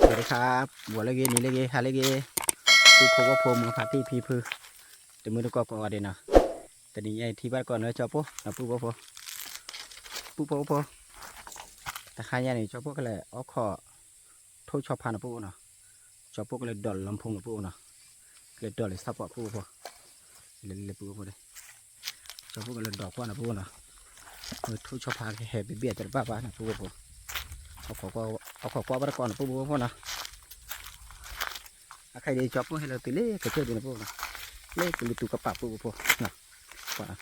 สวัสดีครับ ဂီၤလၢအဂ့ၤ နံၤလၢအဂ့ၤ ဟါလၢအဂ့ၤ ပုၢ်ဖိဝဲၢ်ဖိ မုၢ်ဖးတံၢ်ဖံဖု တမုၢ်တကိးကိးဂၤဒဲးနီၤ, တနံၤညါအံၤထံၣ်ဘၣ်တကိးနၢ်ကၠီပိၢ်နီၤ ပုၢ်ဖိဖိ ပုၢ်ဖိဖိ တဟါညါန့ၣ် ကၠီပိၢ်ကလဲၤအီၣ်ခိး ထိၣ်ဆီဖါနီၤ ပုၢ်ဖိနီၤ, ကၠီပိၢ်ကလဲၤဒိးလီဖူနီၤ ပုၢ်ဖိနီၤ, ကလဲၤဒိးလံာ်ဆၣ်ပီး ပုၢ်ဖိ လဲၤလံလံ ပုၢ်ဖိ ကၠီပိၢ်ကလဲၤဒိးကွၢ်နီၤ ပုၢ်ဖိနီၤ, ထိၣ်ဆီဖါကဟဲဘ့ၣ်ဘ့ၣ်တဘၣ်ဘၣ်နီၤ ပုၢ်ဖိ အခိးကွၢ်ဘၣ်တကိးနီၤ ပုၢ်ဖိနီ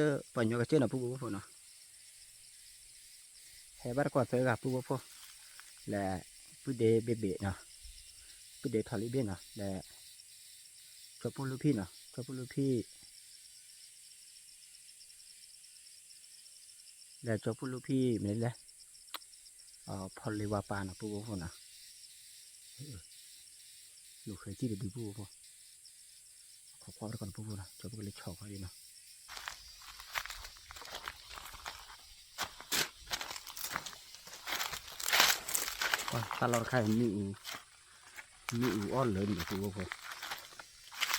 ၤ, အခဲအံၤ ကၠီပိၢ်ဟဲလီၤတုၤလၢကစၢၢ်ဒံးနီၤ ပုၢ်ဖိနီၤ, လၢကလုာ်တူာ်ကပာ် ပုၢ်ဖိနီၤ, လၢကစၢၢ်ပှၤညီကစၢၢ်နီၤ ပုၢ်ဖိနီၤ, ဟဲဘၣ်တကိးသၢဂၤ ပုၢ်ဖိ လၢ ပုၢ်ဒ့ဘ့ၣ်ဘ့ၣ်နီၤ, ပုၢ်ဒ့ထီၣ်လံဘ့ၣ်နီၤ လၢ ကၠီပိၢ်လူဖံၣ်နီၤ ကၠီပိၢ်လူဖံၣ် လ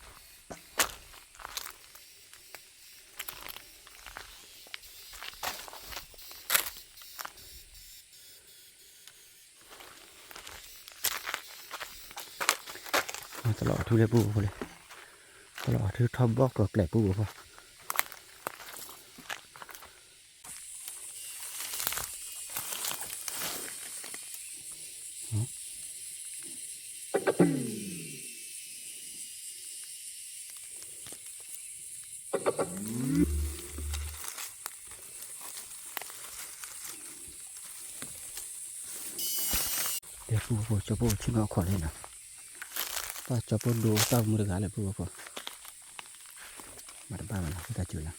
ၢကၠီပိၢ်လူဖံၣ်မ့ၢ်လဲၣ်, ဖီလ့ဝါပၢ်နီၤ ပုၢ်ဖိနီၤ, လူၤဃဲၤကံၣ်တဒု ပုၢ်ဖိ, ခိးကွၢ်ဘၣ်တကိးနီၤ ပုၢ်ဖိနီၤ ကၠီပိၢ်ကလဲၤဆီၣ်ခီဒံးနီၤ တၢ်လီၢ်တခါအံၤ မ့ၣ်အူအီၣ်လၢာ်န့ၣ် ပုၢ်ဖိ တလီၤအီၤထူလၢ ပုၢ်ဖိလံ, တလီၤအီၤထူထီၣ်ဘီၣ်ကီၤကျဲၤ ပုၢ်ဖိ ဒီပုၢ်ဖိ ကၠီပိၢ်ဆ့ၣ်နီၤခိးလံနီၤ, ပှၤကၠီပိၢ်ဒိတၢ်မူတဂၤလၢ ပုၢ်ဖိ, မၤတဘၣ်ဘၣ်နီၤ တၢ်စူၤနီၤ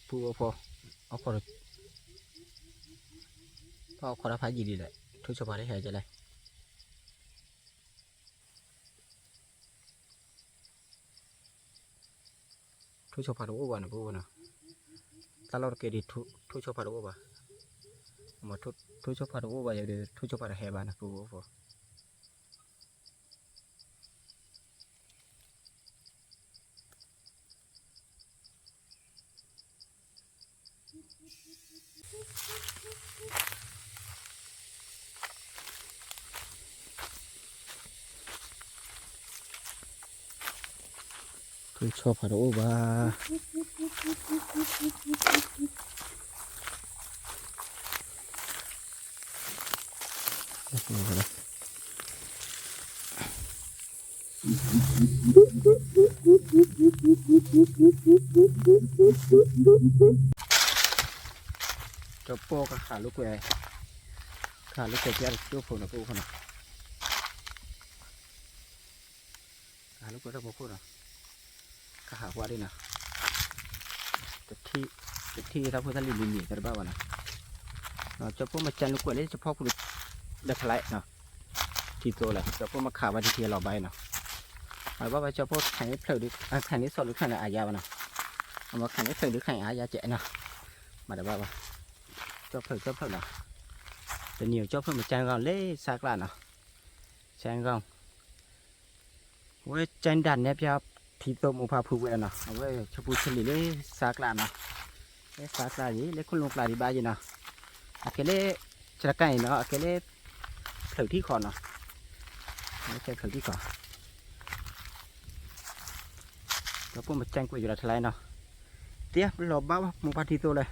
ပုၢ်ဖိ, အီၣ်ခိး, ဘၣ်အီၣ်ခိးတၢ်ဖးယံာ်ဒ်လဲၣ်, ထိၣ်ဆီဖါတဟဲကလဲၣ်. ထိၣ်ဆီဖါတအိၣ်ဘၣ်န့ၣ် ပုၢ်ဖိနီၤ, တၢ်လီၢ်တကဲဒ် ထိၣ်ဆီဖါတအိၣ်ဘၣ်, ထိၣ်ဆီဖါတအိၣ်ဘၣ်ယဒီး ထိၣ်ဆီဖါတဟဲဘၣ်န့ၣ် ပုၢ်ဖိ. ထိၣ်ဆီဖါတအိၣ်ဘၣ်. ကၠီပိၢ်ကဟးလိာ်ကွဲ, ကဟးလိာ်ကွဲကဲတကၠိဖိနီၤ ပုၢ်ဖိနီၤ, ကဟးလိာ်ကွဲတၢ်ဖီခိၣ်နီၤ, ကဟးကွၢ်ဒ်နီၤ, တထံၣ်တၢ်ဖိတၢ်လံၤလံၤမံၤတဘၣ်ဘၣ်နီၤ, ကၠီပိၢ်မ့ၢ်ကၠဲလိာ်ကွဲလၢကၠီဖီခိၣ်ဒီး ဒီးဖျဲးနီၤ, ထံသိလၢ ကၠီပိၢ်မ့ၢ်ခးဘၣ်ဒ်ထံအလီၤဘၣ်အံၤနီၤ, အဘၣ်ဘၣ်ကၠီပိၢ်ခးန့ၢ်ဖျၢၣ်ဒီး ခးန့ၢ်စီၣ်ဒီးခးန့ၢ်အါယါဘၣ်နီၤ, အမ့ၢ်ခးန့ၢ်ဖျၢၣ်ဒီးခးန့ၢ်အါယါကဲနီၤ, မၤတဘၣ်ဘၣ်, ကၠီဖျၢၣ်ကၠီဖျၢၣ်နီၤ, တနံၤကၠီဖျၢၣ်မ့ၢ်ကၠဲဂီၢ်လၢစါကျါနီၤ, ကၠဲဂီၢ် အဝဲကၠဲဒၣ်နဲဖျါ ထံသိမိၢ်ဖါဖုဝဲနီၤ, အဝဲဆၢပူဆၢလံာ်လၢစါကျါနီၤ, လၢစါကျါယံၤ လၢခိၣ်လိကျါဒံးဘၣ်ယံၤနီၤ, အကဲလၢ စရကါအံၤနီၤ အကဲလၢ ဖျၢၣ်ထံခီနီၤ, ကဲဖျၢၣ်ထံခီ, ကၠီပိၢ်မ့ၢ်ကၠဲကွံာ်ယိၤလီၤထလါနီၤ, တလီၤဘၣ်မိၢ်ဖါထံသိလဲၣ်,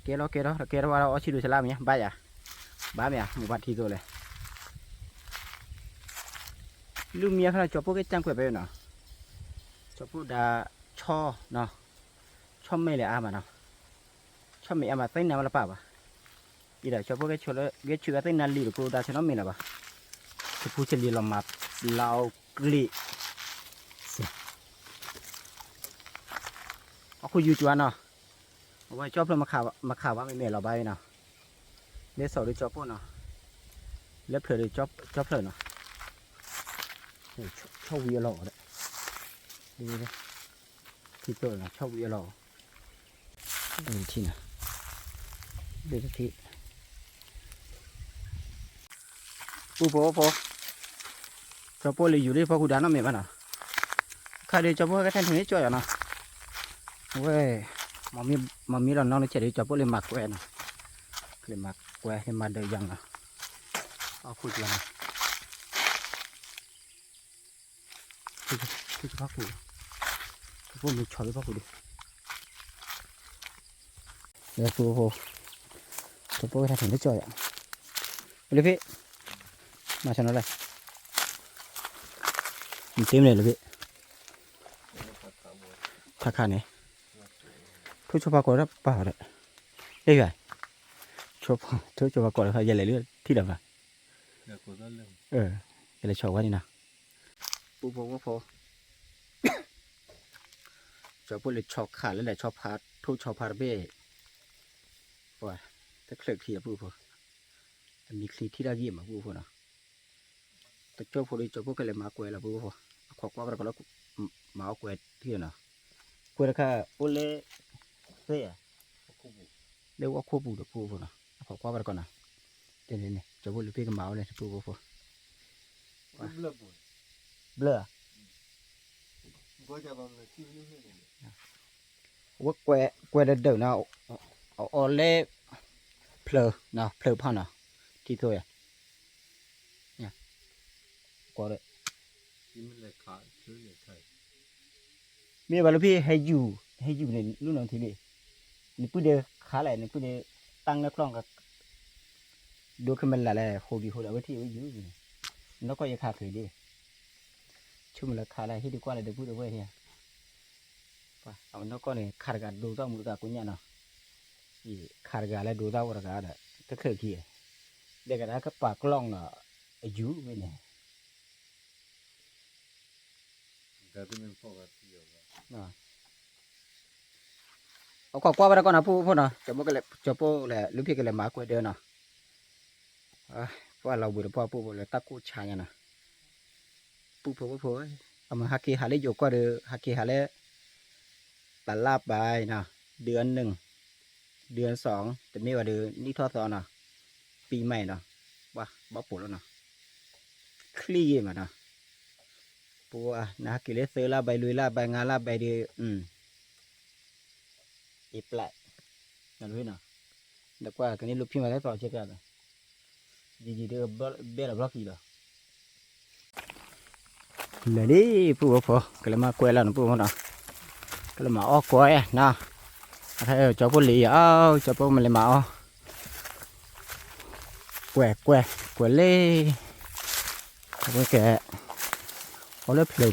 ကဲလီၤကဲလီၤ ကဲထီၣ်ဝဲဒီးအီၣ်ဆံဒိၣ်စလါမ့ၢ်ဘၣ်ယၤ, ဘၣ်မ့ၢ်မိၢ်ဖါထံသိလဲၣ် လူမံအခါနီၤကၠီပိၢ်ကဲကၠဲကွံာ်ဖဲနီၤ, ကၠီပိၢ်ဒၣ်ဆီနီၤ, ဆီမဲာ်လဲၣ်အါမးနီၤ, ဆီမဲာ်အါမးသ့ၣ်နါဝဲလၢပၢ်ဘၣ်, အံၤဒီးကၠီပိၢ်ကဲဆိးလၢကဲဆိးဝဲသ့ၣ်နါလံာ်တကိးဒၣ်ဆီနီတမ့ၢ်လၢၤဘၣ်, ဆူဖူဆလံာ်လီၤမၤလၢအကျ့ၣ် အခိၣ်ယူၤကၠွါနီၤ, အဝဲကၠီဖျၢၣ်မခးဘၣ်မ့ၢ်မဲာ်လီၤဘၣ်အံၤနီၤ, လၢစီၤဒုးကၠီပိၢ်နီၤ, လၢဖျၢၣ်ဒုးကၠီဖျၢၣ်နီၤ, ဆီဝံၤအလီၢ်, ထံသိနီၤ ဆီဝံၤအလီၢ်, ထံနီၤ, ပုၢ်ဖိဖိ, ကၠီပိၢ်လၢယူၤလၢဖီခိၣ်ဒၣ်နီတမ့ၢ်ဘၣ်နီၤ, ခါဒီးကၠီပိၢ်ကဲထီၣ်ထံၣ်န့ၣ်ကၠီယၤနီၤ, အဝဲ, မ့မ့ၢ်လီၤနီၤလၢဆဲးဒီးကၠီပိၢ်လၢမၤကွဲနီၤ, လၢမၤကွဲလၢမၤဒၢးယၤနီၤ, အခိၣ်ကၠီနီၤ ဖီခိၣ်, ကၠီပိၢ်မ့ၢ်ဆီလၢဖီခိၣ်ဒီး, လၢဖိဖိ, ကၠီပိၢ်ကဲထီၣ်ထံၣ်န့ၣ်ကၠီယၤ, လၢဖဲ, မၤဆၢနီၤလဲၣ်, နတ့မ့ၢ်လၢဖဲ, ဖးခါန့ၣ်, ထိၣ်ဆီဖါကိးတၢ်ပာ်ဝဲဒီး, လၢယၤ, ထိၣ်ဆီဖါကိးတၢ်ယလဲၤလၢထံၣ်ဒီးမး, ယလဲၤဆီဝဲန့ၣ်နီၤ, ပုၢ်ဖိဖိဖိ ကၠီပိၢ်လၢဆီခးလၢလဲၤဆီဖါ, ထိၣ်ဆီဖါတဘ့ၣ်, ပှၤ, တချုးခံအပုၢ်ဖိ, အမံၤချံထံၣ်တၢ်ဂ့ၢ်မးပုၢ်ဖိနီၤ, တကၠိဖိဒီးကၠီပိၢ်ကလဲၤမၤကွဲးလီၤပုၢ်ဖိ, အခိးကွၢ်ဘၣ်တကီးလၢ, မၤအီၣ်ကွဲးထံၣ်နီၤ, ကွဲးတခါအိၣ်လၢ, သ့ၣ်ဧါ, လၢဝဲခိၣ်ပူၤဒီးပုၢ်ဖိနီၤ အခိးကွၢ်ဘၣ်တကီးနီၤ, တဲန့ၣ်န့ၣ် ကၠီပိၢ်လၢဖဲကမၤအီၣ်န့ၣ်တပုၢ်ဖိဖိ ဘျၢၣ်ဧါ, ဝဲကွဲး, ကွဲးတဒၢးနီၤ, အီၣ်လၢ, ဖျၢၣ်, ဖျၢၣ်ဖီနီၤ, ထံသိယၤ, ကွဲးဒီး မ့ၢ်ဘၣ်လၢဖဲဟဲယူၤ, ဟဲယူၤန့ၣ် လူနီၤထံဘ့ၣ်, နပုၢ်ဒ့ခါလဲၣ် နပုၢ်ဒ့, တၢ်လၢကျီၢ်, ဒိခဲမလၢ်လဲၣ် ဟိဒံးဟိဒီး အဝဲထံၣ်ဝဲယူၤန့ၣ်, နီၢ်ကီၢ်ယခးချုးဒ့, ဆိကမိၣ်လၢခးလဲၣ် ဟ့ၣ်ဒုးကွၢ်လၢဒပုၢ်ဒဝဲၢ်ဟ့ၣ်, အဝဲနီၢ်ကီၢ်န့ၣ် ခးတဂၤဒိသၣ်မူတဂၤကိညၣ်နီၤ, ခးတဂၤလၢဒိသၣ်ဝဲတဂၤဒီး, တချုးခံ, ဒဲကဒါကပာ်ကျီၢ်နီၤ, အယူၤမ့ၢ်န့ၣ် တမ့ၢ်ဖီၣ်ဂၤထံၣ်အီၤဘၣ်, ကွၢ်ကွၢ်ဝဲတကီၢ်နီၤ ပူဖိနီၤ, ကၠီၤဖိကလဲၤ ကၠီၤဖိလဲၤ လူဖံကလဲၤမၤကွဲးဒၢနီၤ, ပှၢ်လီၤဝံၤတပှၢ်ပူဖိလၢတၢ်ကိၢ်ဆါညါနီၤ, ပူဖိဖိဖိ, အမ့ၢ်ဟးက့ၤဟးလၢယိၤကီၢ်ဒီး ဟးက့ၤဟးလၢ တလါပၤနီၤ, ဒုအနုၣ် ဒုအစီၤ တမ့ၢ်ဘၣ်ဒီး နံၣ်ထီၣ်သီနီၤ, ပံမၤနီၤ, ပှၢ်ဘၣ်ပိာ်လီၤနီၤ, ချံဂ့ၤမးနီၤ, ပူဖိ နဟးက့ၤလၢသၢလါဘဲ လွံၢ်လါဘဲ ငါးလါဘဲဒီး အ့ပျဲၢ်, နလီၤနီၤ, ဒီးကွၢ်ကန့ၢ်လူဖံမၤလၢသီဆ့ကၤလီၤ, ယံာ်ယံာ်ဒီး ဘဲလီၤဘျီကံလီၤ, လဲၤဒ်ပူဖိဖိ ကလဲၤမၤကွဲးလီၤနီၤ ပူဖိနီၤ, ကလဲၤမၤအီၣ်ကွဲးနီၤ, အခဲကၠီၤဖိလံၤအီၤ ကၠီၤဖိမ့ၢ်လဲၤမၤအီၣ် ကွဲးကွဲးကွဲးလ့, အဝဲကဲ, အီၣ်လၢဖျၢၣ်ဖီနီၤ,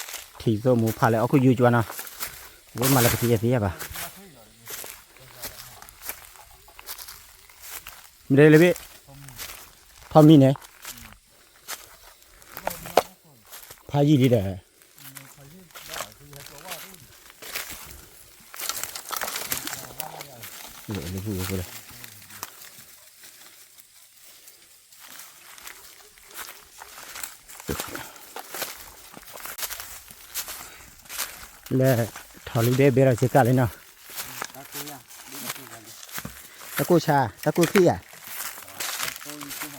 ထံၣ်သိမူဖးလၢအီၣ်ခိၣ်ယူကၠွါနီၤ, အဝဲမၤလၢကသံအသံဘၣ်, မ့ၢ်တဲလၢဘ့ၣ်, ထီမံၤန့ၣ်, ဖးယံာ်လံဒီး လဲၤ ထီၣ်လံဘဲဘဲဒီးစ့ကၤလံနီၤ, တၢ်ကိၢ်ဆါ တၢ်ကိၢ်ခံဂၤ တၢ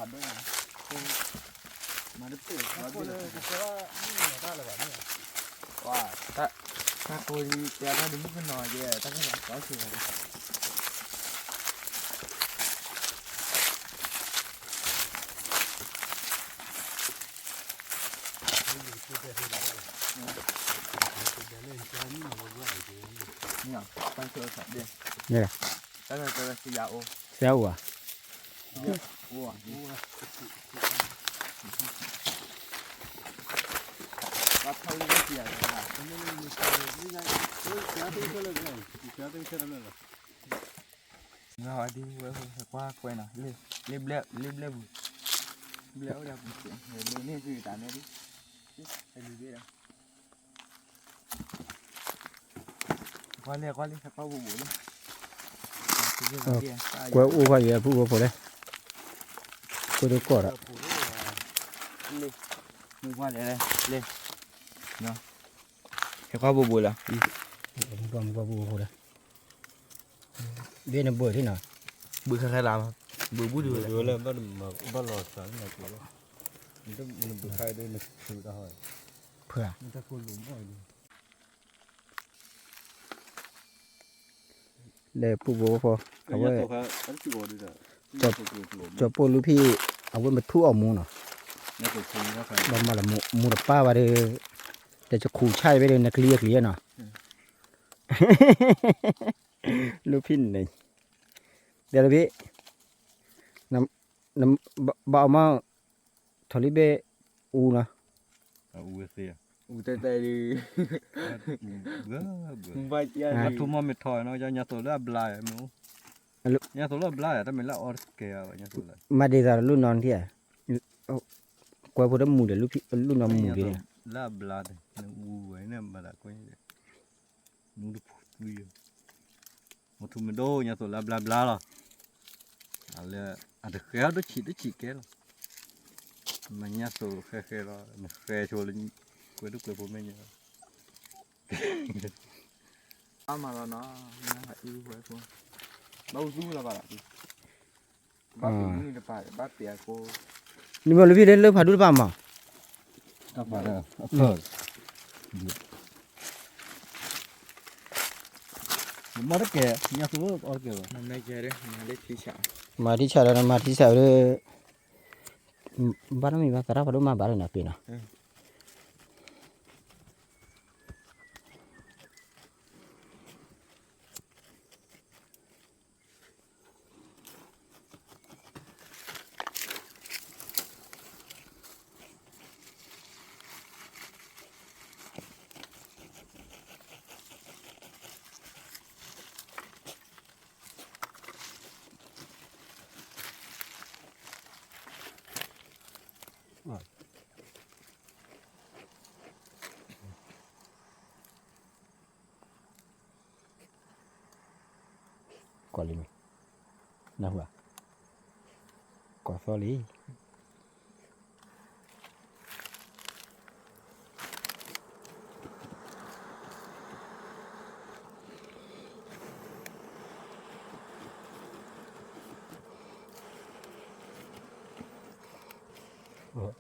်ကိၢ်တၢ်ဒုးမုၣ်ကနီၤယဲ တၢ်ကနီၤကီဆ့ၣ် န့ၣ် တၢ်ဆၢဆၢဒဲး န့ၣ် တၢ်ဆၢဆၢဆရာအိၣ် ဆရာအိၣ်ဧါ ဆရာအိၣ်ဧါ ဘၣ်ထီၣ်လၢဆရာ လၢဘျဲၣ် လၢဘျဲၣ်ပူၤ ဘျဲၣ်အိၣ်ဒီးပူၤ လၢန့ၣ်သုတၢ်န့ၣ် ကွၢ်လၢ ကွၢ်လၢ ကွၢ်ပူၤပူၤလၢ ကွဲအိၣ်ဖးယံၤအဖုၣ်ဖိဖိလဲၣ် ကွဲတကီၢ်ဒီး မုၢ်ကွၢ်လဲၣ်လဲၣ် ဟဲကွၢ်ဘိဘိလီၤ မုၢ်ကွၢ်မုၢ်ကွၢ်ဘိဘိလီၤ ဘ့ၣ်နဘၢၣ်ထံနီၤ ဘုခါခဲလါမး ဘုဘူၣ်ဒုးဝဲလၢ ဘၣ်လီၤစၢ်နဘုခါဒ်နထုးတၢ်ဟီ ဖုၣ်ဧါ လဲၤပူဖိဖိ အဝဲ ကၠီၤပိၢ်လူဖံၣ် အဝဲမ့ၢ်ထူအီၣ်မူနီၤ ဘၣ်မၤလၢမူတပၢ်ဘၣ်ဒီး တၢ်ကခူၣ်ဆၣ်အံၤဘၣ်ဒီး နကလံၤအကလံၤနီၤ လူဖံၣ်န့ၣ် တဲလၢဘ့ၣ် ဘၣ်အီၣ်မး ထီၣ်လံဘ့ၣ်အူနီၤ အူဝဲသ့ၣ် အူတဲတဲဒုး ဘၣ်ထူမီၢ်မ့ၢ်ထီၣ်နီၤ ညါသိးလၢအဘျါမ့ၢ်အိၣ် ညါသိးလၢအဘျါ တၢ်မ့ၢ်လၢအအီတကဲဘၣ် ညါသိးလၢ မၤဒ်သိးလၢလူၢ်နီၢ်ထံၣ် ကွဲဖိတမူဒီး လူၢ်နီၢ်မူက့ၤ လၢအဘျါ နအူဝဲန့ၣ် မၤသးကွဲ နူတပူၤကွံ မထူမဒိၣ်ညါသိးလၢဘျါဘျါလီၤ လၢ အတဃဲအီၤတဆံးတဆံးကဲလီၤ မ့ၢ်ညါသိးဃဲဃဲလီၤ နဃဲဆိလၢ ကွဲဒိၣ်ကွဲဖိမဲာ်ညါ အါမးလီၤနီၤ မ့ၢ်အူဝဲဖိ ဘၣ်အူသူလီၤဘၣ်လီၤ ဘၣ်ပ့ၤမုၢ်တပၤ ဘၣ်ပ့ၤအကိ နမ့ၢ်လၢဖံလၢဖးဒိၣ်တပၤမး တၢ်ဖးဒိၣ် အဖၢၣ် မၤတကဲ ညါသိးအီတကဲဘၣ် မၤထံဆးဒီး မၤထံဆးဒီး ဘၣ်နီတမံၤဘၣ် သရၣ်ဖးဒိၣ်မၤဘၣ်လၢနပ့ၤနီၤ ပှၤလံမ့ၢ်, နၢ်ဟူဧါ, ကိးသီၣ်လံ.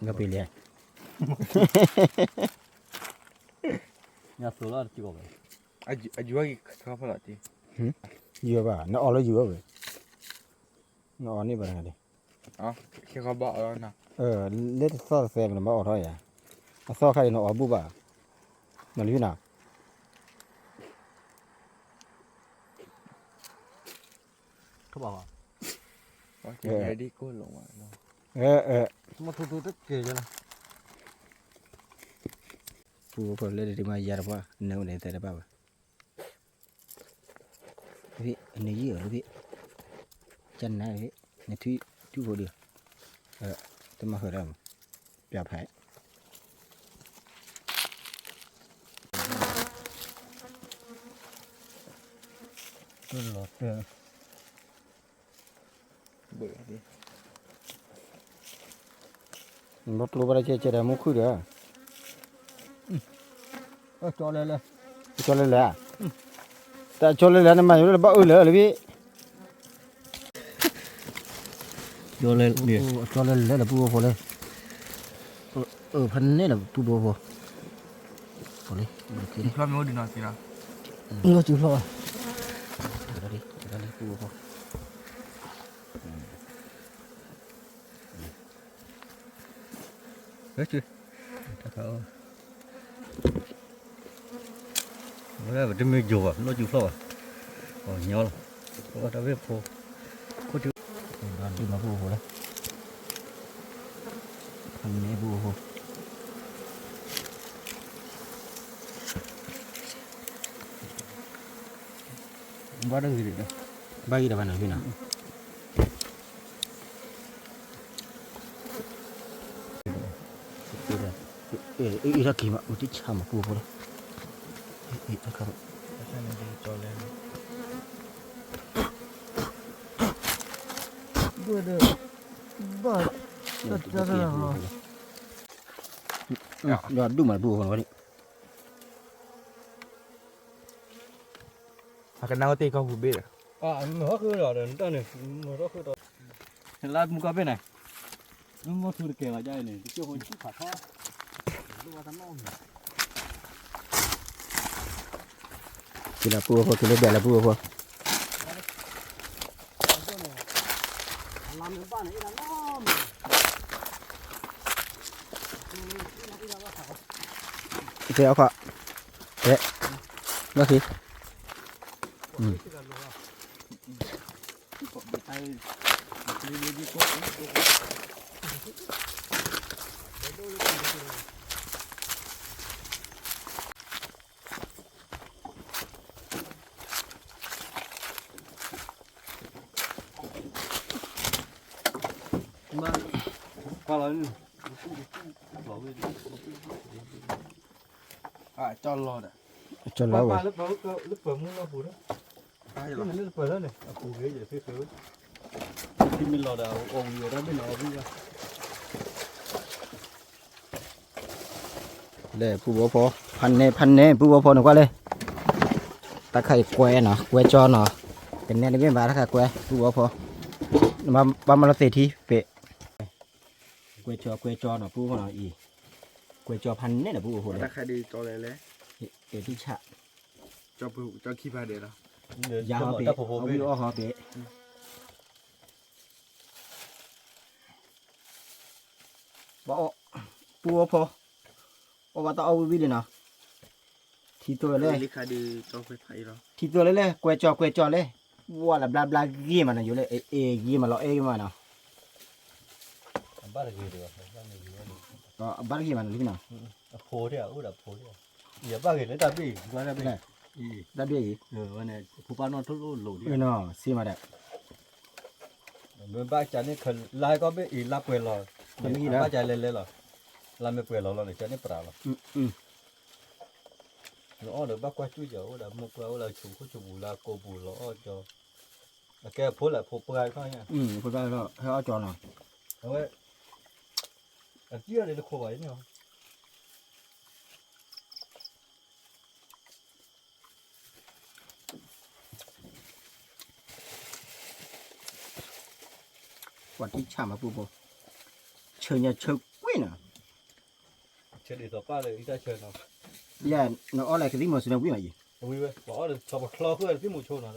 ငါပ့ၤလဲၣ်, ညါသိးလီၤတကီၢ်ဘၣ်, အယူၤအက့ၤခီဖျိလီၤတံၢ်, ယူၤဘၣ် နအီၣ်လၢယူၤဝဲ, နအီၣ်န့ၢ်ဘၣ်တဂၤန့ၣ်, လၢတသီၣ်တသဲမ့ၢ်နဘၣ်အီၣ်ထီၣ်ယၤ, အသီၣ်ခါအံၤနအီၣ်ဘူၣ်ဘၣ်, နလီၤနၤ ပူဖိလၢဒ့မးယၤတပှၢ် နအိၣ်န့ၣ်သဲတဘၣ်ဘၣ်, နယံာ်အီၤလၢဘ့ၣ်, ကနၤဘ့ၣ်, နထံၣ်ထူၣ်ဖိဒံး, တမၤဃၢၤဒၣ်မး, ပျၢ်ဖး လီၤတၢၢ်, ဘၣ်ကျိဘၣ်တၢ်ကဲကဲဒီးမူခုၣ်ဒီး, ကၠီလဲၤလဲၤ, ကၠီလဲၤလဲၤ, တၢ်ကၠီလဲၤလဲၤ နမၤယိလၢဘၣ်အၢလၢာ်လၢဘ့ၣ် ကၠီလဲၤလဲၤလၢပူဖိဖိလၢ, ဖဲန့ၣ်လၢပူဖိဖိ, လီၤစုဖျီၣ်, ဝဲတမ့ၢ်ယိၤဘၣ် လီၤစုဖျီၣ်ဘၣ်, အီၣ်ညီလီၤ, အီၣ်တၢ်ဝဲဖိ, ခိၣ်ထံ, ဒုးမၤပူဖိလၢ, ဖဲန့ၣ်ပူဖိ ဘၣ်တဂ့ၤဒီး, ဘၣ်ဂ့ၤဒီးဘၣ်နၤဖံနၤ, အ့ၣ်တၢ်က့ၤမး အိၣ်တ့ၢ်ဆါမးပူဖိလီၤ, အ့ၣ်တၢ်ခါမး ဒိၣ်ဒီး, ဘၣ်, တၢ်တၢ်တၢ်လီၤ, ဒီးဒုးမးပူဖိလီၤ, အကနၣ်ဝဲတ့ၢ်ကီၢ်ပူၤဘ့ၣ်ဒီး, မ့ၢ်ဟီၣ်ဃုာ်ဒီး နတၢ်န့ၣ်, မ့ၢ်ဟီၣ်ဃုာ်ဒီး, လၢမူကီၢ်ဘ့ၣ်န့ၣ်, မ့ၢ်မီၢ်ထူတကဲလီၤဒ်အံၤန့ၣ် တကၠိၢ်ဖိဆံၣ်ဖးထီ, က့ၤလၢပူဖိ က့ၤလၢဒၢးလၢပူဖိ, ကဲအခီ, ကဲ, ဘၣ်ခံ, မ့ၢ်, ကွၢ်လီၤ, ကၠီလီၤဒီး, ကၠီလီၤဝဲ, လၢပှၤမူနီၢ်ပူၤဒီး, လၢပှၤလၢန့ၣ် အပူၤဂ့ၤယဲၢ်ဖ့ဖ့, ထံမ့ၢ်လီၤဒီး အီၣ်ဝံၤအီၣ်တၢ်မ့ၢ်လီၤအီၣ်ဝံၤဘၣ် လဲၣ် ပူဖိဖိ, ဖးနဲ ဖးနဲ ပူဖိဖိန့ၣ်ကွၢ်လၢ တၢ်ခါအံၤကွဲနီၤ ကွဲကၠီနီၤ, ကနဲတဘ့ၣ်ဘၣ် တၢ်ခါကွဲ ပူဖိဖိ, ဘၣ်မၤလီၤသ့ၣ်ထံ ပ့ၣ်, ကွဲကၠီ ကွဲကၠီနီၤ ပူဖိနီၤအံၤ, ကွဲကၠီဖးနဲဒီးပူဖိဖိလၢ, တထံၣ်ဆၣ်, ယၤဟီပ့ၣ်, အီၣ်ဝံၤအီၣ်ဟီပ့ၣ် ပှၤအီၣ်, ပူဖိဖိ, အီၣ်ဘၣ်တၢ်အီၣ်ဝံၤဝံၤလံနီၤ, ထံသိလၢ, ထံသိလၢလဲၣ် ကွဲကၠီ ကွဲကၠီလဲၣ်, ဝါလၢဘျါဘျါဂ့ၤမးနီၤ ယိၤလၢ အဲၣ်ဂ့ၤမးလီၤအဲၣ်ဂ့ၤမးနီၤ, အဘၣ်တဂ့ၤမးနီၤလံနီၤ, ယဘၣ်ဂ့ၤလၢတၢ်ဘ့ၣ်အံၤ, တၢ်ဘ့ၣ်အံၤ, ဖိပၢ်နီၢ်ထိၣ်လိၣ်လိၤဒံး, စ့မးဒီး မ့ၢ်ဘၣ်ကန့ၣ် လါကီၢ်ဘ့ၣ်အံၤ လါပှဲၤလီၤ, ဘၣ်ကလဲၤလဲၤလီၤ, လါမ့ၢ်ပှဲၤလီၤလီၤန့ၣ် ကန့ၣ်ပရၤလီၤ, နအီၣ်ဒီးဘၣ်ကွၢ်စူၣ်ယၤ အိၣ်ဒီးမိၢ်ပှၢ်အိၣ်လၢဆိးခိၣ်ဆိးပူၤလၢကိာ်ပူၤလီၤအီၣ်ကၠီ, အကဲဖိလဲၣ် ဖိပှၢ်ခီ, ဖိပှၢ်ခီ ဟဲအီၣ်ကၠီနီၤ, အဝဲ, အတံၢ်အီၤဒ်တခိးဘၣ်အံၤန့ၣ်, ပှၤထံၣ်ဆၣ်မၤပူဖိ, ဆၢညါဆၢကွံာ်နီၤ, ဆၢဒ်သိးပၢ်လၢအံၤတၢ်ဆၢနီၤ, ယဲ, နအီၣ်လၢကသံၣ်မီၤစူၤန့ၣ်ဝံၤမးယံၤ, ဝံၤဝဲ ပှၤအီၣ်လၢဆီပချီဃုာ်ကသံၣ်မီၤဆိနီၤ,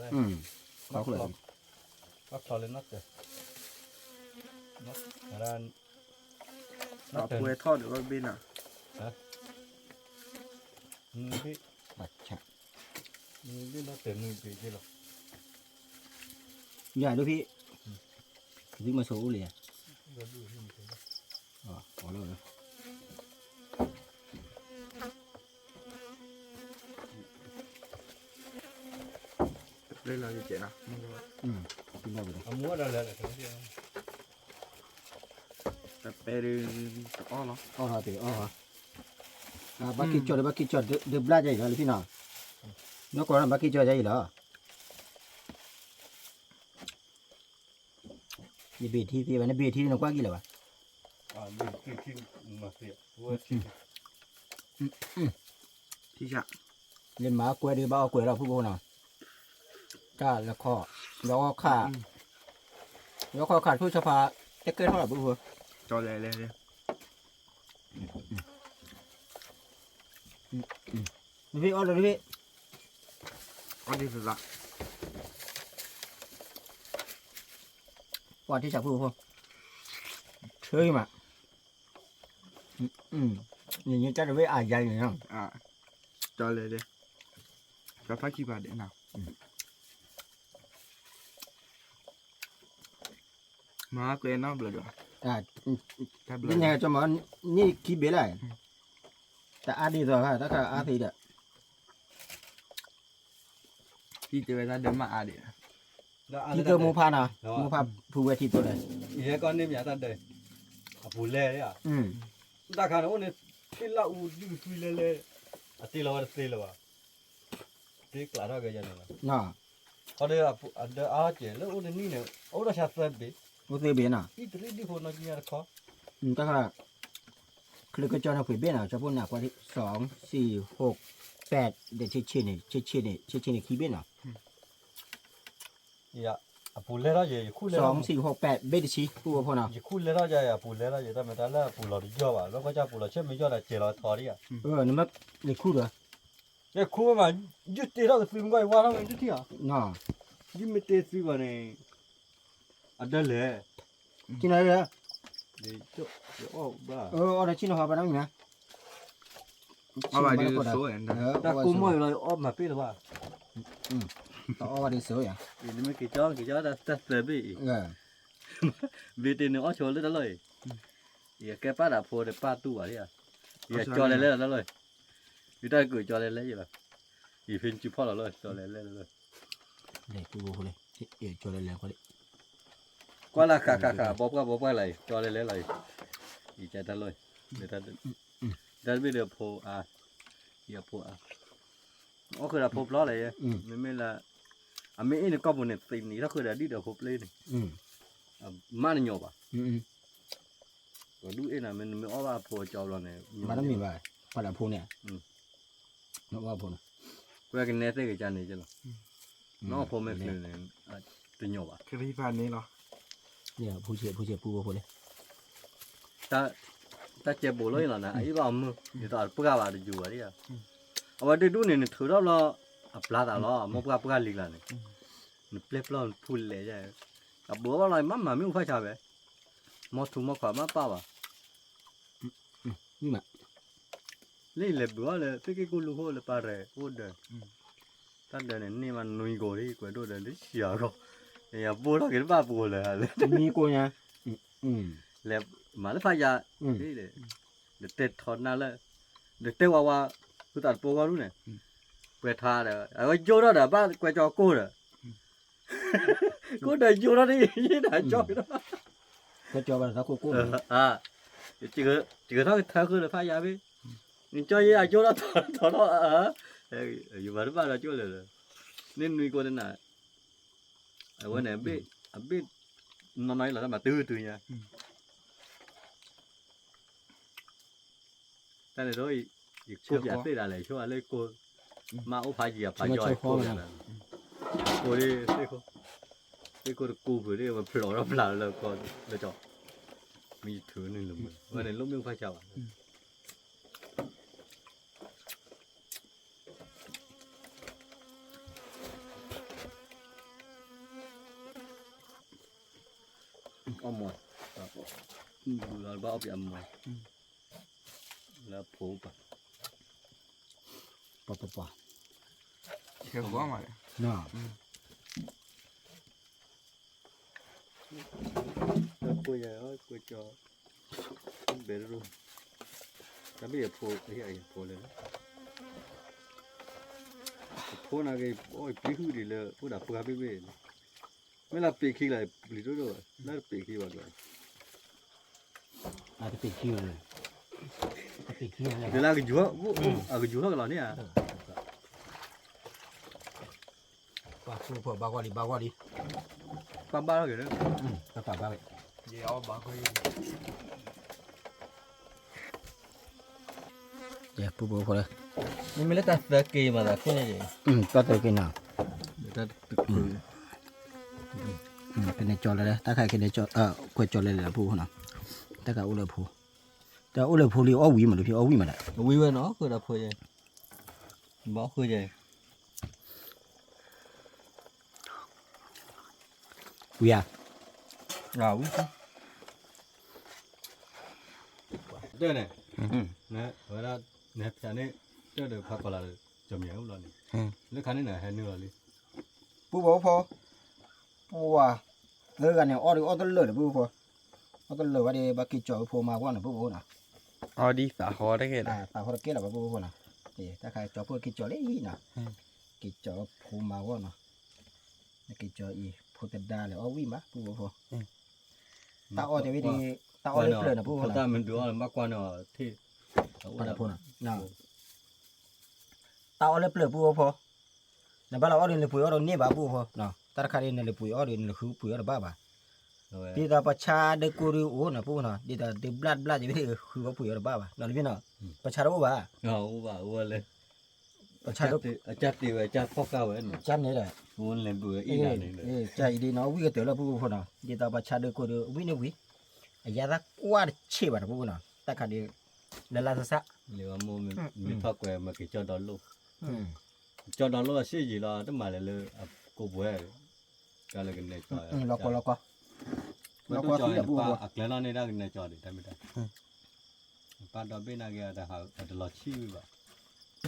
ပှၤချီလၢနီၢ်တၢၤ, ပှၤထီၣ်ဒီးဘၣ်ဘ့ၣ်နီၤ, နဘ့ၣ်, ဘၣ်ဆၣ်, နဘ့ၣ်နီၢ်တၢၤနဘ့ၣ်က့လီၤ, ယၤဒိၣ်ဖံ, ကသံၣ်မီၤဆိအိၣ်လံယၤ, အီၣ်လီၤ အမူဝဲဒၣ်လဲၣ်, တပဲဒုး, အီၣ်လီၤ, အီၣ်လီၤတ့ၢ်အီၣ်လီၤ, ဘၣ်က့ၤကၠီဒီး ဘၣ်က့ၤကၠီ ဒုးဘျါယၤအံၤလီၤလၢဖံနီၤ, နီၢ်ကီၢ်နီၤ ဘၣ်က့ၤကၠီယၤအံၤလီၤ, နဘ့ၣ်ထံသ့ဘၣ် နဘ့ၣ်ထံနကွၢ်က့ၤလၢၤဘၣ်, ထံဆၣ် လၢမၤကွဲးဒုးဘၣ်အီၣ်ကွဲးလီၤဖုဖိနီၤ, တၢ်လၢခီ, ဒီးခါ, ဒီးခီခါတဖုဆီဖါ, တကဲထီၣ်လီၤဖုဖိ, ကၠီလဲၤလဲၤ, တဖံအီၣ်ဒီးတဖံ, အီၣ်ဒ်သိး, ပှၤထံၣ်ဆၣ်ဖုဖိ, ဆၢအံၤမး, နညါတၢ်တဝဲအယၤန့ၣ်, ကၠီလဲၤလဲၤ, ကၠီဖးခံပၤဒဲးနီၤ, မၤကွဲးနီတဘျီဒီး, ဒ်န့ၣ်ကၠီမး, န့ၢ်ခံဘ့ၣ်လၢ, တအါဒ်သိး တၢ်ခါအါသ့ဒီး ထံတဲဝဲတၢ်ဒၢးမးအါဒံး, ထံတဲမိၢ်ဖးနီၤ, မိၢ်ဖးဖုဝဲထံတဲလဲၣ်, ယဲကီၢ်န့ၣ်မ့ၢ်တၢ်ဒၢး, အပူၤလဲၢ်ဧါ, တၢ်ခါန့ၣ်အိၣ်န့ၣ်, ထံလၢအူဒုးသွံလဲၤလဲၤ, အတ့လီၤဝဲတသ့လၢၤဘၣ်, တ့ကျးထီၣ်ကဲယၤန့ၣ်လီၤ, အီၤဒီးအဒၢးအါကဲးလၢအိၣ်တနံၣ်န့ၣ် အိၣ်ဒီးဆါသၢဘ့ၣ်, အိၣ်သၢဘ့ၣ်နီၤ, အံၣ်တရံၣ်ဒံၣ်ဖိနီၢ်ကံၢ်ညါတခီ, တၢ်ခါ ချၢကၠီန့ၣ်ပှ့ၤဘ့ၣ်နီၤ, ကၠီဖိန့ၣ်ကွၢ် စံၣ် ဟိး ပဲး ဒီးဆ့ဆ့န့ၣ်, ဆ့ဆ့န့ၣ်, ဆ့ဆ့န့ၣ်ခံဘ့ၣ်နီၤ, အပူၤလဲၢ်ထီၣ်ယဲ, စံၣ် ဟိး ပဲး ဘ့ၣ်တဆံ ပူဖိနီၤ, ယခူၣ်လဲၢ်ထီၣ်ယဲ, အပူၤလဲၢ်ထီၣ်ယဲ, တၢ်မ့ၢ်တၢ်လၢအပူၤလီၤတယီၢ်ဘၣ်, လၢကွၢ်ကၢ်ပူၤလီၤဆဲးမ့ၢ်ယီၢ်ဒီးကဲလီၤထီဒံးဧါ, နမ့ၢ်လဲၤခူၣ်ဒီး, လဲၤခူၣ်မး, ယုၢ်တ့ထီၣ်ကသုမ့ၢ်ကီၢ်ယဝါထီၣ်မ့ၢ်ယုၢ်ထံၣ်ဧါ, ယုၢ်မ့ၢ်တ့သုဘၣ်န့ၣ် အဒၢးလဲၣ်, ဆ့ၣ်နီၤ, အီၣ်ဒီးဆ့ၣ်နီၤဟီဘၣ်နီၤမ့ၢ်, တၢ်ကိၢ်မီၢ်အံၤလီၤ အီၣ်မၤပ့ၢ်လၢၤဘၣ်, တအီၣ်ဘၣ်ဒ်သိးယၤ, နမ့ၢ်က့ၤကၠီ က့ၤကၠီတၢ်သၢဘ့ၣ်အံၤ, ဘ့ၣ်တ့ၢ်န့ၣ်အီၣ်ဆိလၢတၢ်လီၢ်အံၤ, ယကဲပၢ်ဒီးဖိဒီးပၢ်တူၢ်ဘၣ်ဧါ, ယကၠီလဲၤလဲၤလီၤတၢ်လီၢ်အံၤ, ယတၢ်ကၢၢ်ကၠီလဲၤလဲၤယၤလီၤ, ယဖဲနစုဖီၣ်လီၤလီၤ ကၠီလဲၤလဲၤလီၤ, လဲၤပူဖိလဲၤ, ကၠီလဲၤလဲၤ, ကွၢ်လၢဃးဃးဃး ဘီပှၢ်ဘီပှၢ်လၢအံၤ ကၠီလဲၤလဲၤလီၤအံၤ, ယကဲတၢ်လီၢ်အံၤ, တၢ်တဘ့ၣ်ဒီးဖိအါ, ယဖိအါ, အီၣ်ဃုာ်ဒီးဖိပျီလဲၣ်, မ့မ့ၢ်လၢ, အမ့ၢ်အ့ၣ်န့ၣ်ကီၢ်ပူၤန့ၣ် သ့ၣ်နံၤထီၣ်ဃုာ်ဒီးဒ်ဒီးဖိပျီန့ၣ်, မးတညီဘၣ်, ပှၤဒူၣ်အ့ၣ်န့ၣ် မ့ၢ်နမ့ၢ်အီၣ်ဘၣ်အဖိအကၠီဘျီန့ၣ်, မၤတမ့ၢ်ဘၣ်, ပှၤဒီးဖိန့ၣ်, နအီၣ်ဖိန့ၣ်, ကွဲကနဲသ့ၣ်ကစၢ်န့ၣ်ကလီၤ, နအီၣ်ဖိမ့ၢ်ချုးန့ၣ်, တညီဘၣ်, ဖုဆံးဖုဆံးပူဖိလဲၣ်, တၢ်ကဲဘိးလီၤအံၤလီၤန့ၣ် အအ့ၣ်ဘၣ်အမုၢ် ဒ်သိးအတပှၢ်ဘၣ်တယူၤဘၣ်ဒံးဧါ, အဝဲဒုဒူၣ်န့ၣ် နထုးထီၣ်ဘျီ အပျၢ်သးလီၤ မိၢ်ပှၢ်ပှၢ်လံၤလၢ်န့ၣ်, နပျဲၢ်ပျီၢ်နဖူလဲၤ, အဘိးဘၣ်လီၤ မ့ၢ်မၤမ့ၢ်အူဖးဆါဝဲ, မီထူမီခွါမ့ၢ်ပၢ်ဘၣ်, လၢလဲၤဘုးအီၣ်လၢ သ့ၣ်က့ၣ်ကူၣ်လူၤဃိလၢပၢ်ရဲၣ်အိၣ်ဒၢး, တၢ်ဒၢးန့ၣ် န့ၢ်မးနွံကိးလံ ကွဲးဒိၣ်ဒီးလၢဆံးအဂီၢ်, ယဘိၣ်ထီၣ်က့ၤတဘၣ်ပူၤလၢၤလၢ, နွံကိးညါ, လဲၤမၤလၢဖးယၤ, ဒီးတဲထီနၢ်လၢ, ဒီးတဲဝါဝါ, ဖုသးတပိဃီဒူၣ်န့ၣ်, ပှဲၤထါဒီး အဝဲယိၣ်ထီၣ်ဒီး ဘၣ်ကွဲးကၠီကိၢ်ဒီး ကိၢ်ဒီးယိၣ်ထီၣ်ဒ်ယဲဒၣ်ကၠီဒီး, ကၠီဘၣ်တၢ်ကိၢ်ကိၢ်, ယကထီၣ်ကထၢဃုာ်ဒီးဖးယၤဖဲ, နကၠီယဲအယိၣ်ထီၣ်ထီထီၣ်, ယမၤတဘၣ်ဒီးကၠိလၢာ်လၢ, န့ၣ်နွံကိးတနၤ, အဝဲန့ၣ် အဘ့ၣ် နီၢ်နီၢ်အံၤလီၤ တၢ်မၤတုၤတုၤညါ တၢ်န့ၣ်ဒီး ယခိၣ်ပၠးသ့ၣ်ဒၣ်လဲာ် ဆိလၢကိၢ် မါအိၣ်ဖးယံာ်ဖးယီၤ ယခိၣ်ပၠးလၢ ကိၢ် သ့ၣ်ခိၣ်တကူဖုးဒၣ် ဝဲဖျိးထီၣ်ဖျါလၢကီၢ်လၢကၠီ မ့ၢ်ယထုးန့ၣ်လၢမုၢ် ဝဲန့ၣ်လိၣ်မ့ၣ်အူဖးဆါဘၣ် အီၣ်မီၢ် ဘုလီၤဘၣ်အီၣ်ပၠးမီၢ် လၢဖိပၢ် ပှၤပှၤပှၤ ဆဲးဂီၤမးလဲၣ် ကိၢ်ယၤ ကိၢ်ကၠီ ဘဲရူ တၢ်ဘ့ၣ်ယဖိ ယဖိလဲၣ် ယဖိနာ်က့ ပျံၤဟုၣ်ဒံးလၢ အိၣ်ဒၣ်ပှၢ်ဘ့ၣ်ဘ့ၣ် မ့ၢ်လၢပ့ၤခံလၢ ပျံၤဒိၣ်ဒိၣ်ဘၣ် လၢတပ့ၤခံဘၣ်ကျီ တပ့ၤခံဘၣ် တပ့ၤခံဘၣ် ဒ်လၢအကယူၤ အကယူၤထီၣ်ကလီၤန့ၣ်ဧါ ပှၤပှၤဘၣ်ဂီၢ်လံ ဘၣ်ဂီၢ်လံ ပှၤဘၣ်ထီၣ်က့ၤ ပှၤဘၣ်ဝဲ ယအီၣ်ဘၣ်ဂီၢ်လံ ယပူဖိဖိလၢ မ့မ့ၢ်လၢတၢ်သၢက့ၤမးသးခိၣ်န့ၣ် တၢ်သၢက့ၤနီၤ ကနဲၣ်ကၠီလၢ တၢ်ခါကနဲၣ်ကၠီ ကွဲးကၠီလၢလၢပူဖိနီၤ တၢ်ခါအိၣ်လၢဖိ တၢ်အိၣ်လၢဖိလံ အီၣ်ဝံၤမးလၢဖံ အီၣ်ဝံၤမးဒၣ် ဝံၤဝဲနီၤ ဃုာ်ဒီးဖိယဲ ဘၣ်ဃုာ်ယဲ ဝံၤဧါ ဝံၤ တၢ်န့ၣ် ဝဲဒၣ် နဟဲဖျါန့ၣ် တၢ်ဒီးဖးကီးလၢ ကၠီမံၤအိၣ်လီၤန့ၣ် လၢခါန့ၣ်နဟဲနုာ်လီၤလံ ပူဖိဖိ ပှၤ သၢဂၤန့ၣ် အီၣ်ဒီးအီၣ်တလၢာ်ဒီးပူဖိ အီၣ်တလၢာ်ဝဲဒီး ဘၣ်က့ၤကၠီဖိမါဂီၢ်န့ၣ် ပူဖိနီၤ အီၣ်ဒ်သးဟီတက့ၢ်ဒီး သးဟီတက့ၢ်လီၤ ပူဖိနီၤ တၢ်ခါကၠီဖိက့ၤကၠီလံနီၤ က့ၤကၠီဖိမါဂီၢ်နီၤ က့ၤကၠီအံၤ ဖိသဒါလဲၤအီၣ်ဝံၣ်မး ပူဖိဖိ တၢ်အီၣ်တဲဝဲဒီး တၢ်အီၣ်လၢပျၢၤန့ၣ် ပူဖိနီၤ တၢ်မၤဒုးအီၣ်လၢမၤကွၢ်န့ၣ် တၢ်အီၣ်လၢပျၢၤပူဖိ နဘၣ်လီၤအီၣ်ဒီးနလၢပှ့ၤအီၣ်ဒီးန့ၢ်ဘၣ်ပူဖိ တၢ်တခါဒီးနလၢပှ့ၤအီၣ်ဒီးနလၢဃုပှ့ၤအီၣ်တဘၣ်ဘၣ် ဒ်သိးပှၤဆါဒၢကိၢ်ဒုးအိၣ်နီၤပူနီၤ ဒ်သိးဒုးဘျၣ်တဘျၣ်ယဝဲဒၣ်ဃုအီၣ်ပှ့ၤအီၣ်တဘၣ်ဘၣ် နီၤလၢမ့ၢ်နီၤ ပှၤဆါတအိၣ်ဘၣ် ပှၤဆါဒၢ အကၢ်တ့ဝဲ အကၢ်ဖီၣ်ဃာ်ဝဲန့ၣ် ကၢ်န့ၣ်ဒီး ကၢ်အံၤဒ်နီၤ ဝံၣ်ကတၢၢ်လၢပူဖိနီၤ ဒ်သိးပှၤဆါဒၢကိၢ်ဒုး ဝံၣ်န့ၢ်ဝံၣ် အယါသးကွၢ်တဆံးဘၣ်နီၤပူဖိနီၤ တၢ်ခါဒီး လၢလၢဆးဆး မ့ၢ်ထီၣ်ကွဲးမၤက့ၤကၠီဒီလိၣ် ကၠီဒီလိၣ်အစ့ၢ်ယံၤလီၤ တမၤလဲၤလၢအကိာ်ပှဲၤ ကၢ်လၢကနဲၣ်ကၠီ လီၤကီလီၤကီ လီၤကီသံလၢပူဖိ အကျဲလီၤန့ၢ်ဒၣ်ကနဲၣ်ကၠီဒံး တၢ်မ့ၢ်တၢ် ပၢ်ဒီဘ့ၣ်နာ်က့ အတလီၤဆံၣ်ဝံၤဘၣ်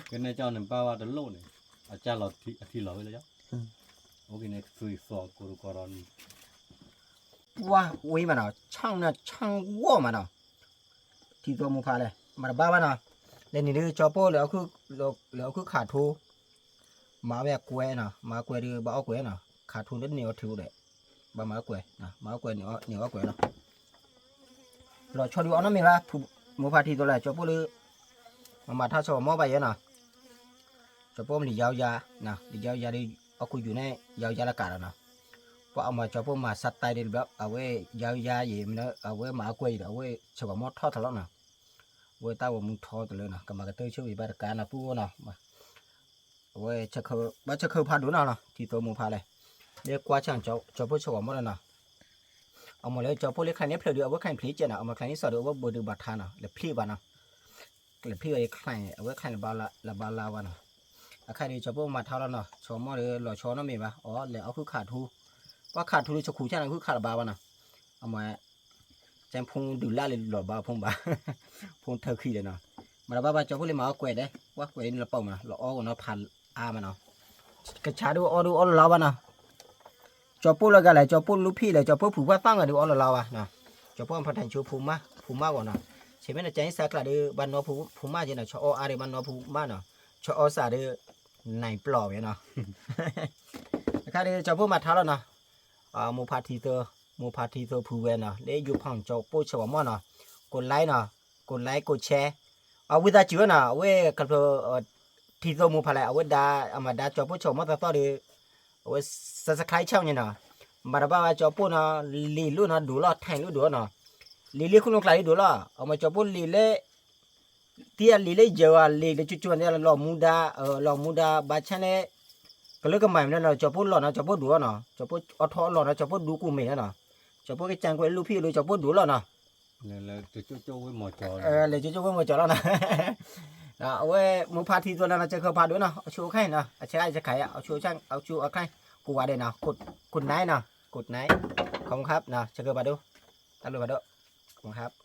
ကနဲၣ်ကၠီန့ၣ် ပၢ်ဝဲတလိၣ်န့ၣ် အကၢ်လီၤအထံလီၤဝဲလၢ အိၣ်က့ၤန့ၣ် သွံၣ်သီကိးတကီဒီး ပှၤဝံၤမးနီၤ ဆၣ်န့ၣ် ဆၣ်ဂီၢ်မးနီၤ ထံသိမိၢ်ဖးလဲၣ် မၤတဘၣ်ဘၣ်နီၤ လဲၤနုာ်ဒုးကၠီပိၢ်လၢ လဲၤအီၣ်ခုၣ်ခးထူ မၤဝဲအကွဲးနီၤ မၤအကွဲးဒုး ဘၣ်အီၣ်ကွဲးနီၤ ခးထူလၢန့ၢ်အီၣ်ထူဒီး ဘၣ်မၤအီၣ်ကွဲး မၤအီၣ်ကွဲးန့ၢ်အီၣ်ကွဲးလီၤ လီၤဆီဒုးအီၣ်နီတမ့ၢ်ဘၣ် မိၢ်ဖးထံသိလၢ ကၠီပိၢ်လၢ မၤမၤထါဆီၣ်မီၢ်ဘၣ်ယဲနီၤ ကၠီပိၢ်မၤလံယါယါ လံယါယါဒီး အီၣ်ခူယူၤန့ၣ် ယါယါလၢကးဒီးနီၤ ပှၤအမၤကၠီပိၢ်မၤစးတၢ်ဒ်ဘျီ အဝဲယါယါယံၤ အဝဲမၤအီၣ်ကွဲးယံၤဒီး အဝဲဆီၣ်မီၢ်ထီၣ်တလီၤနီၤ အဝဲတၢ်ဂီၤမူထီတလၢနီၤ ကမၤကတၢၢ်ဆိၣ်ဂ့ၤဘၣ်တကးနီၤ ပူဖိနီၤ အဝဲ ဘၣ်ဆၢခၢဖးဒိၣ်နီၤနီၤ ထံသိမိၢ်ဖးလဲၣ် လၢကွၢ်ဆၣ် ကၠီပိၢ်ဆီၣ်ဂီၤမီၢ်ဒီးနီၤ အမၤလၢကၠီပိၢ်လၢ client န့ၣ်ဖျၢၣ်ဒီး အဝဲ client ဖျ့ကဲနီၤ အမၤ client စးဒီး အဝဲဘိးဒုးဘၣ်ထါနီၤ လဲၤဖျ့ဘၣ်နီၤ လဲၤဖျ့ဘၣ်ဒီး client အဝဲ client လၢဘါလါဝဲနီၤ အခါဒီး ကၠီပိၢ်မၤထါလီၤနီၤ ဆီၣ်မီၢ်ဒီး လီၤဆီနီတမ့ၢ်ဘၣ် အီၤလဲၤအီၣ်ခုၣ်ခးထူ ပှၤခးထူလၢဆီၣ်ခူၣ်ဆၣ်န့ၣ် ခုၣ်ခးတဘၣ်ဘၣ်နီၤ အမၤ ကဲဖိဒုးလၢ်လၢ လီၤဘၣ်ဖိဘၣ် ဖိထၢခံဒီးနီၤ မၤတဘၣ်ဘၣ် ကၠီပိၢ်လၢမၤအီၣ်ကွဲးဒီး ပှၤကွဲးန့ၣ်လီၤပီၢ်မးနီၤ လီၤအီၣ်ဂီၤနီၤဖးအါမးနီၤ ကဆါဒုးအီၣ်ဒုးအီၣ်လီၤလီၤဘၣ်နီၤ ကၠီပိၢ်လၢဂၤလဲၣ် ကၠီပိၢ်လူဖံးလဲၣ် ကၠီပိၢ်ဖုးပှၢ်သၣ်ဂၤဒုးအီၣ်လီၤလီၤဘၣ်နီၤ ကၠီပိၢ်ဖးထၢၣ်ဆိဖိမါ ဖိမါဂီၢ်နီၤ ဆဲးမ့ၢ်နကဲအံၤစးကျးဒီး ဘၣ်နီၢ်ဖိမါကဲနီၤ ဆီၣ်အီၣ်အါဒီးဘၣ်နီၢ်ဖိမါနီၤ ဆီၣ်အီၣ်စးဒီး နံၣ်ပျီၢ်ဝဲနီၤ အခါဒီး ကၠီပိၢ်မၤထါလီၤနီၤ မိၢ်ဖးထံသိ မိၢ်ဖးထံသိဖုဝဲနီၤ လၢယိၤဖီၣ်ကၠီပိၢ်ဆီၣ်ဂီၤမီၢ်နီၤ ကိးlikeနီၤ ကိးlike ကိးshare အဝံသးစူၤဝဲနီၤ အဝဲ ခီဖျိ ထံသိမိၢ်ဖးလဲၣ် အဝဲဒါ အမၤဒါကၠီပိၢ်ဆီၣ်ဂီၤမီၢ်သီသီဒီး အဝဲ subscribe ဆၣ်န့ၣ်နီၤ ဘၣ်တဘၣ်ဘၣ်ကၠီပိၢ်နီၤ, လံာ်လိၣ်နီၤဒိၣ်လီၤ, ထၢၣ်လိၣ်ဒိၣ်နီၤ, လံာ်လၢခိၣ်နူာ်ကျါလံဒိၣ်လီၤ, အမ့ၢ်ကၠီပိၢ်လံာ်လၢ တံၢ်အလံာ်လၢယဲၢ်ဝဲ လံာ်လၢကၠိကၠိန့ၣ် လီၤမူဒါ, လီၤမူဒါဘၣ်ဆၣ်န့ၣ် ကလၢကမၤမနုၤနီၤ ကၠီပိၢ်လီၢ်နီၤ ကၠီပိၢ်ဒိၣ်နီၤ, ကၠီပိၢ်အီထီအလီၢ်နီၤ ကၠီပိၢ်ဒိၣ်ကူၣ်မဲာ်နီၤ, ကၠီပိၢ်ကစၢ်ကွဲးလူၢ်ဖံးအလိၤ ကၠီပိၢ်ဒိၣ်လီၢ်နီၤ လဲၤကၠိကၠိဝဲမီၤကၠီလီၤနီၤ, အဝဲမူဖးထံသိးလၢနီၤ ကၢခၢၣ်ဖးဒိၣ်နီၤ အဆိအခါအံၤနီၤ အဆဲခါအဆဲခါအံၤ အဆိအခါ အဆိအခါ ကိးဂၤဒဲးနီၤ, good night နီၤ, good night, ခီမူခါနီၤ ကၢခၢၣ်ဖးဒိၣ်, တၢ်ဘျုးဖးဒိၣ်, ခီမူခါ